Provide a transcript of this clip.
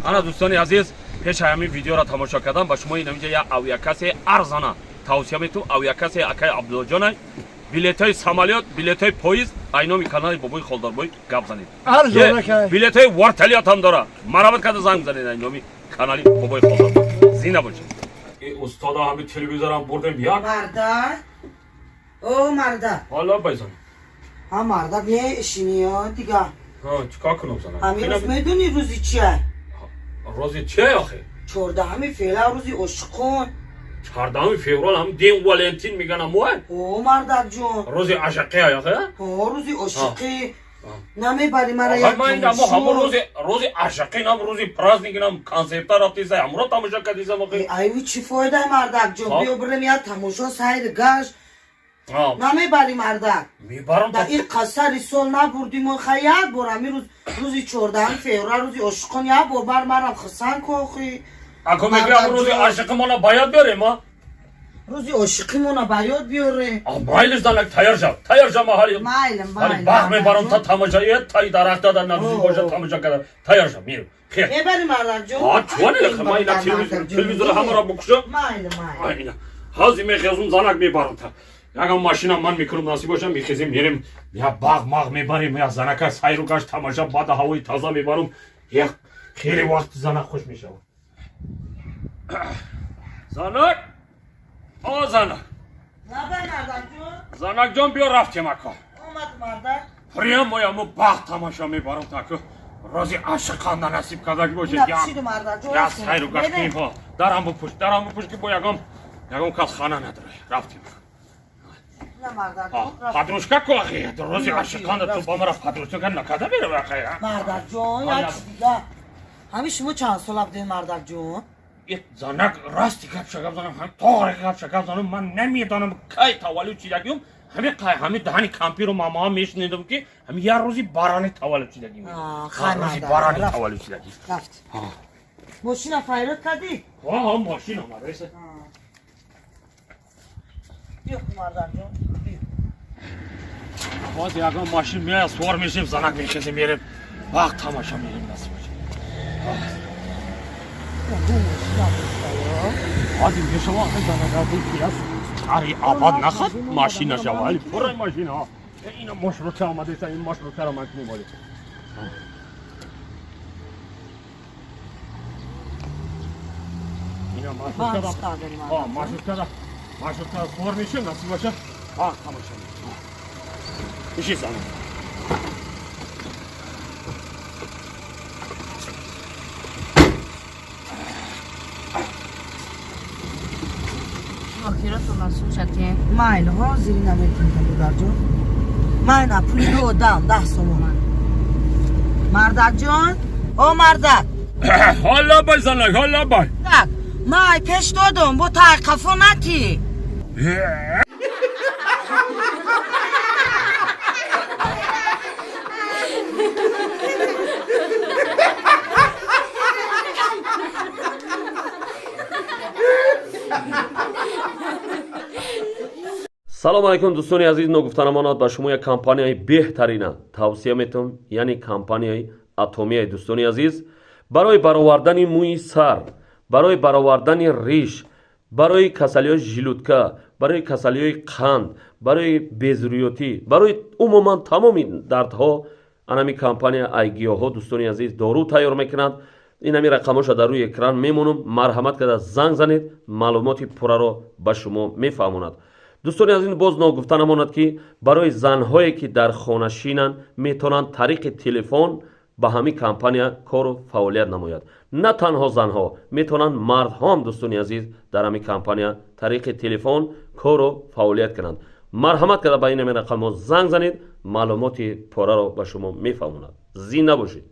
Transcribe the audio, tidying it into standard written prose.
Ана, дӯстони азиз, пеши ҳамин видеоро тамошо кардан ба шумо инаминҷа як авиакассаи арзона тавсия метум. Авиакассаи акаи Абдуллоҷонай. Билетҳои самолёт, билетҳои поезд, айноми канали Бобои Холдорбой гап занед. Арзон акай. Билетҳои вертолёт ҳам дора. Марҳамат карда занг занед айноми канали Бобои Холдорбой. Зинда бошед. Устода, ҳами телевизорам бурдем як. Марда, о марда. Ҳола байзан. Ҳа, марда, мешиниё дига. Чикор кунам, занам? Ҳамин рӯз медонӣ рӯзи чия? Рӯзи че охе? 14-уми феврал, рӯзи ошиқон. 14-уми феврал, ҳам День Валентин меган, амуай? О, мардакҷон. Рӯзи ашақӣ охе? О, рӯзи ошиқӣ. Намебари мара як Ман мо ҳамо тамошо? Рӯзи ашақӣ нам, рӯзи праздник нам, концерта рафтиса, ҳамро тамошо кардисам охе. Айву, чӣ фоида, мардакҷон? Хоб. Биё бирем як тамошо, сайри гашт. Намебари, мардак? Мебарам. Да ин қасари сол набурдимо. Ха, як бор ҳамин рӯз, рӯзи 14-уми феврал, рӯзи ошиқон, як бор бар марам хурсанд ку охи. Ако мегӯям, рӯзи ашақимона ба ёд биёрем, а? Рӯзи ошиқимона ба ёд биёре. Майлиш, занак, тайёр шав, тайёр шав, ма ҳали Майлам. ҳали Майлам. Бағ мебарам та тамошо, е тай дарахта дар наздик О. боша, тамошо карда тайёр шав, мирем, хер. Мебари, мардакҷон? А чуане, ма ина телевизора ҳамаро бикушам. Майли, майли. Ина ҳази мехезум, занак, мебарам та ягон машина ман мекунам, насиб бошам, мехезем, мерем, я бағ мағ мебарем, я занака сайру гашт, тамоша, баъда ҳавои таза мебарам, як хеле вақт занак хуш мешавад. Занак, о занак. Лабай, мардакҷон. Занакҷон, биё, рафтем, ака. Омад, мардак. Прямо яму бағ тамоша мебарам, таку рози ашиқанда насиб кардаги бошед. Ина пушиду, мардакҷон. Я сайру гашт кунем. Ҳо, дарам бупуш, дарам бупуш, ки бо ягон кас хана надорад. Рафтем. Ина, мардакҷон. Подружка ку ахи, рози ашиқанда ту ба мара подружка накарда мерава, ахи. Мардакҷон, як чиз дига. Ҳамин шумо чанд сола будед, мардакҷон? Занак, расти гапша гап занам, ҳам тоғре гапша гап занам, ман намедонам кай таваллуд шидагиюм. Ҳами қай ҳами даҳани кампиру мамаҳо мешунидам, ки ҳами як рӯзи барани таваллуд шидагим. Хай, рӯзи мардак, барани рафт. таваллуд шидагим. Рафт, мошина файрод кардӣ? Ҳа, мошин омад, реса. Биё, мардакҷон, биё. Боз ягон мошин меояд, сувор мешем, занак, мехезем, мерем, вақт тамоша мерем, насиб бошад. Ҳозир мешава, ахи, занак, ари абад нахад машина шава, али пурай машина. Ина маршрутка омадеса, ин маршруткаро ман кунем оли. Ина маршруткада. Ҳа, маршруткада сувор мешем, насиб бошад, вақт тамоша мерем. Иши, занак. Охиротон насушатем. Майли, ҳозир ина метунам, додарҷон. Майна, пули ду одам 10 сомона. Мардакҷон, о мардак. Ҳола бай, занак, ҳола бай. Так, май пеш додум, бо тай қафо натӣ. Салом алайкум, дӯстони азиз. Ногуфта намонад, ба шумо як компанияи беҳтарина тавсия метавам, яъне компанияи Атомияи. Дӯстони азиз, барои баровардани мӯи сар, барои баровардани риш, барои касалиҳои желудка, барои касалиҳои қанд, барои безурётӣ, барои умуман тамоми дардҳо анами компания ай гиёҳҳо, дӯстони азиз, дору тайёр мекунад. Инами рақамоша дар рӯи экран мемонам, марҳамат карда занг занед, маълумоти пурраро ба шумо мефаҳмонад. Дӯстони азиз, боз ногуфта намонад, ки барои занҳое, ки дар хона шинанд, метавонанд тариқи телефон ба ҳамин компания кору фаъолият намояд. На танҳо занҳо метавонанд, мардҳоам, дӯстони азиз, дар ҳамин компания тариқи телефон кору фаъолият кунанд. Марҳамат карда ба ин ҳамин рақамҳо занг занед, маълумоти пораро ба шумо мефаҳмонад. Зинда бошед.